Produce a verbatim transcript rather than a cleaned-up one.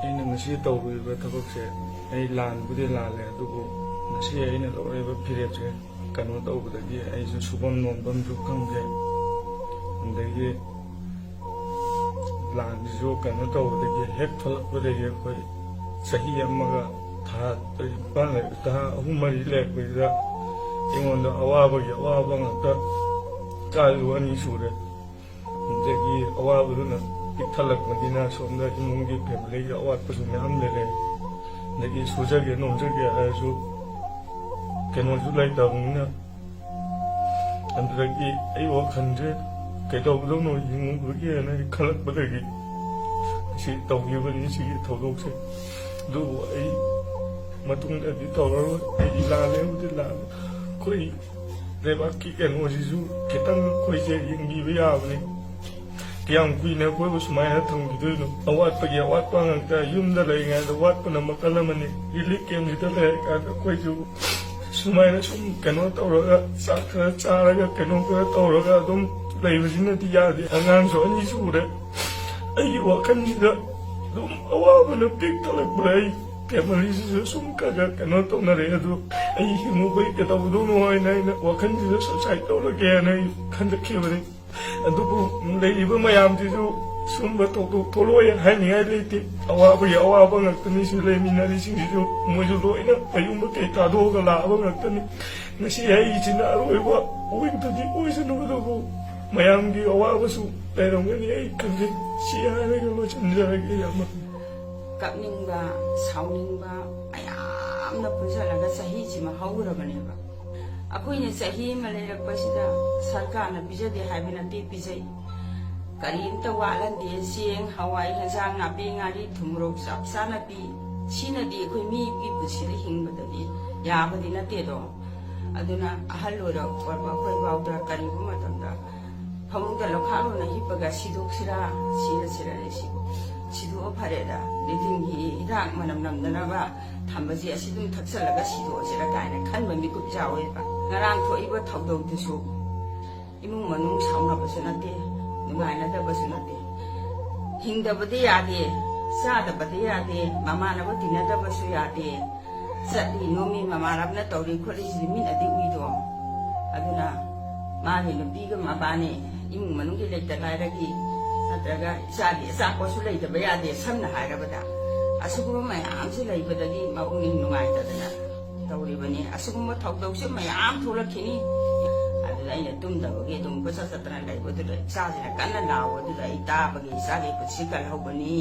ꯑꯩꯅ ꯉꯁꯤ ꯇꯧꯔꯨꯔꯤꯕ ꯊꯕꯛꯁꯦ, ꯑꯩ ꯂꯥꯟꯕꯨꯗꯤ ꯂꯥꯜꯂꯦ, ꯑꯗꯨꯕꯨ ꯉꯁꯤ ꯑꯩꯅ ꯂꯧꯔꯛꯏꯕ ꯐꯤꯔꯦꯞꯁꯦ ꯀꯩꯅꯣ ꯇꯧꯕꯗꯒꯤ ꯑꯩꯁꯨ ꯁꯨꯐꯝ ꯅꯣꯝꯐꯝꯁꯨ ꯈꯪꯗꯦ꯫ ꯑꯗꯒꯤ ꯂꯥꯟꯁꯤꯁꯨ ꯀꯩꯅꯣ ꯇꯧꯕꯗꯒꯤ, ꯍꯦꯛ ꯊꯣꯛꯂꯛꯄꯗꯒꯤ ꯑꯩꯈꯣꯏ ꯆꯍꯤ ꯑꯃꯒ ꯊꯥ ꯅꯤꯄꯥꯟ ꯂꯩ-, ꯊꯥ ꯑꯍꯨꯝ ꯃꯔꯤ ꯂꯩꯔꯛꯄꯁꯤꯗ ꯑꯩꯉꯣꯟꯗ ꯑꯋꯥꯕꯒꯤ ꯑꯋꯥꯕ ꯉꯥꯛꯇ꯫ ꯀꯥꯏꯕ ꯑꯅꯤ ꯁꯨꯔꯦ꯫ ꯑꯗꯒꯤ ꯑꯋꯥꯕꯗꯨꯅ ꯄꯤꯛꯊꯜꯂꯛꯄꯅꯤꯅ ꯁꯣꯝꯗ ꯏꯃꯨꯡꯒꯤ ꯐꯦꯃꯤꯂꯤꯒꯤ ꯑꯋꯥꯠꯄꯁꯨ ꯃꯌꯥꯝ ꯂꯩꯔꯦ꯫ ꯑꯗꯒꯤ ꯁꯨꯖꯒꯦ ꯅꯣꯝꯖꯒꯦ ꯍꯥꯏꯔꯁꯨ ꯀꯩꯅꯣꯁꯨ ꯂꯩꯇꯕꯅꯤꯅ, ꯑꯗꯨꯗꯒꯤ ꯑꯩ ꯋꯥꯈꯜꯁꯦ ꯀꯩꯗꯧꯗꯧꯅꯣ ꯌꯦꯡꯉꯨꯕꯒꯤꯅ ꯑꯩ ꯈꯜꯂꯛꯄꯗꯒꯤ ꯁꯤ ꯇꯧꯈꯤꯕꯅꯤ, ꯁꯤꯒꯤ ꯊꯧꯗꯣꯛꯁꯦ꯫ ꯑꯗꯨꯕꯨ ꯑꯩ ꯃꯇꯨꯡꯗꯗꯤ ꯇꯧꯔꯔꯣꯏ꯫ ꯑꯩ ꯂꯥꯜꯂꯦꯕꯨꯗꯤ ꯂꯥꯜꯂꯦ꯫ ꯑꯩꯈꯣꯏ ꯂꯩꯕꯥꯛꯀꯤ ꯀꯩꯅꯣꯁꯤꯁꯨ ꯈꯤꯇꯪ ꯑꯩꯈꯣꯏꯁꯦ ꯌꯦꯡꯕꯤꯕ ꯌꯥꯕꯅꯤ꯫ ꯀꯌꯥꯝ ꯀꯨꯏꯅ ꯑꯩꯈꯣꯏꯕꯨ ꯁꯨꯃꯥꯏꯅ ꯊꯝꯈꯤꯗꯣꯏꯅꯣ? ꯑꯋꯥꯠꯄꯒꯤ ꯑꯋꯥꯠꯄ ꯉꯥꯛꯇ꯫ ꯌꯨꯝꯗ ꯂꯩꯔꯤꯉꯩꯗ ꯋꯥꯠꯄꯅ ꯃꯈꯜ ꯑꯃꯅꯤ꯫ ꯔꯤꯂꯤꯐ ꯀꯦꯝꯁꯤꯗ ꯂꯩꯔꯀꯥꯟꯗ ꯑꯩꯈꯣꯏꯁꯨ ꯁꯨꯃꯥꯏꯅ ꯁꯨꯝ ꯀꯩꯅꯣ ꯇꯧꯔꯒ, ꯆꯥꯛ ꯈꯔ ꯆꯥꯔꯒ, ꯀꯩꯅꯣ ꯈꯔ ꯇꯧꯔꯒ ꯑꯗꯨꯝ ꯂꯩꯕꯁꯤꯅꯗꯤ ꯌꯥꯗꯦ꯫ ꯑꯉꯥꯡꯁꯨ ꯑꯅꯤ ꯁꯨꯔꯦ꯫ ꯑꯩꯒꯤ ꯋꯥꯈꯜꯁꯤꯗ ꯑꯗꯨꯝ ꯑꯋꯥꯕꯅ ꯄꯤꯛ ꯊꯜꯂꯛꯄꯗ ꯑꯩ ꯐꯦꯃꯤꯂꯤꯁꯤꯁꯨ ꯁꯨꯝ ꯈꯔ ꯈꯔ ꯀꯩꯅꯣ ꯇꯧꯅꯔꯦ꯫ ꯑꯗꯨ ꯑꯩ ꯍꯤꯡꯉꯨꯕꯩ ꯀꯩꯗꯧꯗꯣꯏꯅꯣ ꯍꯥꯏꯅ ꯑꯩꯅ ꯋꯥꯈꯜꯁꯤꯗ ꯁꯨꯁꯥꯏꯠ ꯇꯧꯔꯒꯦꯅ ꯑꯩ ꯈꯟꯖꯈꯤꯕꯅꯤ꯫ ꯑꯗꯨꯕꯨ ꯂꯩꯔꯤꯕ ꯃꯌꯥꯝꯁꯤꯁꯨ ꯁꯨꯝꯕ ꯊꯧꯗꯣꯛ ꯊꯣꯛꯂꯛꯑꯣꯏ ꯍꯥꯏꯅꯤꯡꯉꯥꯏ ꯂꯩꯇꯦ꯫ ꯑꯋꯥꯕꯒꯤ ꯑꯋꯥꯕ ꯉꯥꯛꯇꯅꯤ꯫ ꯁꯤ ꯂꯩꯃꯤꯟꯅꯔꯤꯁꯤꯡꯁꯤꯁꯨ ꯃꯣꯏꯁꯨ ꯂꯣꯏꯅ ꯃꯌꯨꯝ ꯃꯀꯩ ꯊꯥꯗꯣꯛꯑꯒ ꯂꯥꯛꯑꯕ ꯉꯥꯛꯇꯅꯤ꯫ ꯉꯁꯤ ꯑꯩꯁꯤꯅ ꯑꯔꯣꯏꯕ ꯑꯣꯏꯕꯗꯤ ꯑꯣꯏꯁꯅꯨ, ꯑꯗꯨꯕꯨ ꯃꯌꯥꯝꯒꯤ ꯑꯋꯥꯕꯁꯨ ꯂꯩꯔꯝꯒꯅꯤ ꯑꯩ ꯈꯪꯖꯩ꯫ ꯁꯤ ꯍꯥꯏꯔꯒ ꯂꯣꯏꯁꯤꯟꯖꯔꯒꯦ, ꯏꯌꯥꯝꯕ꯫ ꯀꯞꯅꯤꯡꯕ, ꯁꯥꯎꯅꯤꯡꯕ ꯃꯌꯥꯝꯅ ꯄꯨꯟꯁꯤꯜꯂꯒ ꯆꯍꯤꯁꯤꯃ ꯍꯧꯔꯕꯅꯦꯕ꯫ ꯑꯩꯈꯣꯏꯅ ꯆꯍꯤ ꯑꯃ ꯂꯩꯔꯛꯄꯁꯤꯗ ꯁꯔꯀꯥꯔꯅ ꯄꯤꯖꯗꯦ ꯍꯥꯏꯕ ꯅꯠꯇꯦ, ꯄꯤꯖꯩ꯫ ꯀꯔꯤꯝꯇ ꯋꯥꯠꯍꯟꯗꯦ꯫ ꯆꯦꯡ, ꯍꯋꯥꯏ, ꯍꯦꯟꯖꯥꯡ ꯅꯥꯄꯤ, ꯉꯥꯔꯤ, ꯊꯨꯝ, ꯃꯣꯔꯣꯛ ꯆꯞ ꯆꯥꯅ ꯄꯤ꯫ ꯁꯤꯅꯗꯤ ꯑꯩꯈꯣꯏ ꯃꯤꯒꯤ ꯄꯨꯟꯁꯤꯗ ꯍꯤꯡꯕꯗꯗꯤ ꯌꯥꯕꯗꯤ ꯅꯠꯇꯦꯗꯣ꯫ ꯑꯗꯨꯅ ꯑꯍꯜ ꯑꯣꯏꯔꯛꯄ ꯑꯩꯈꯣꯏ ꯐꯥꯎꯗ ꯀꯔꯤꯒꯨꯝꯕ ꯃꯇꯝꯗ ꯐꯃꯨꯡꯗ ꯂꯧꯈꯥꯛ ꯂꯣꯟꯅ ꯍꯤꯞꯄꯒ ꯁꯤꯗꯣꯛꯁꯤꯔꯥ, ꯁꯤꯔꯁꯤꯔ, ꯁꯤ-, ꯁꯤꯗꯣꯛꯑ ꯐꯔꯦꯗ, ꯅꯤꯡꯊꯤꯡꯒꯤ ꯍꯤꯗꯥꯛ ꯃꯅꯝ ꯅꯝꯗꯅꯕ ꯊꯝꯕꯁꯦ ꯑꯁꯤ ꯑꯗꯨꯝ ꯊꯛꯆꯜꯂꯒ ꯁꯤꯗꯣꯛꯑꯁꯤꯔ ꯀꯥꯏꯅ ꯈꯟꯕ ꯃꯤꯀꯨꯞ ꯌꯥꯎꯋꯦꯕ꯫ ꯉꯔꯥꯡ ꯊꯣꯛꯏꯕ ꯊꯧꯗꯧꯗꯨꯁꯨ ꯏꯃꯨꯡ ꯃꯅꯨꯡ ꯁꯥꯎꯅꯕꯁꯨ ꯅꯠꯇꯦ, ꯅꯨꯡꯉꯥꯏꯅꯗꯕꯁꯨ ꯅꯠꯇꯦ꯫ ꯍꯤꯡꯗꯕꯗꯤ ꯌꯥꯗꯦ꯫ ꯆꯥꯗꯕꯗꯤ ꯌꯥꯗꯦ, ꯃꯃꯥꯟꯅꯕ ꯇꯤꯟꯅꯗꯕꯁꯨ ꯌꯥꯗꯦ꯫ ꯆꯠꯂꯤ ꯅꯣꯝꯃꯤ ꯃꯃꯥꯟꯅꯕꯅ ꯇꯧꯔꯤ ꯈꯣꯠꯂꯤꯁꯤꯗꯤ ꯃꯤꯅꯗꯤ ꯎꯏꯗꯣ꯫ ꯑꯗꯨꯅ ꯃꯥꯒꯤ ꯅꯨꯄꯤꯒ ꯃꯕꯥꯅꯤ ꯏꯃꯨꯡ ꯃꯅꯨꯡꯒꯤ ꯂꯩꯇ ꯂꯥꯏꯔꯒꯤ ꯅꯠꯇ꯭ꯔꯒ ꯏꯆꯥꯒꯤ ꯑꯆꯥꯄꯣꯠꯁꯨ ꯂꯩꯇꯕ ꯌꯥꯗꯦ꯫ ꯁꯝꯅ ꯍꯥꯏꯔꯕꯗ ꯑꯁꯤꯒꯨꯝꯕ ꯃꯌꯥꯝꯁꯤ ꯂꯩꯕꯗꯒꯤ ꯃꯄꯨꯛꯅꯤꯡ ꯅꯨꯡꯉꯥꯏꯇꯗꯅ ꯇꯧꯔꯤꯕꯅꯤ꯫ ꯑꯁꯤꯒꯨꯝꯕ ꯊꯧꯗꯣꯛꯁꯦ ꯃꯌꯥꯝ ꯊꯣꯛꯂꯛꯈꯤꯅꯤ꯫ ꯑꯗꯨꯗ ꯑꯩꯅ ꯇꯨꯝꯗꯕꯒꯤ ꯑꯗꯨꯝ ꯀꯣꯏꯆꯠ ꯆꯠꯇꯅ ꯂꯩꯕꯗꯨꯗ ꯏꯆꯥꯁꯤꯅ ꯀꯟꯅ ꯂꯥꯎꯕꯗꯨꯗ ꯑꯩ ꯇꯥꯕꯒꯤ ꯏꯆꯥꯒꯤ ꯄꯨꯟꯁꯤ ꯀꯜꯍꯧꯕꯅꯤ꯫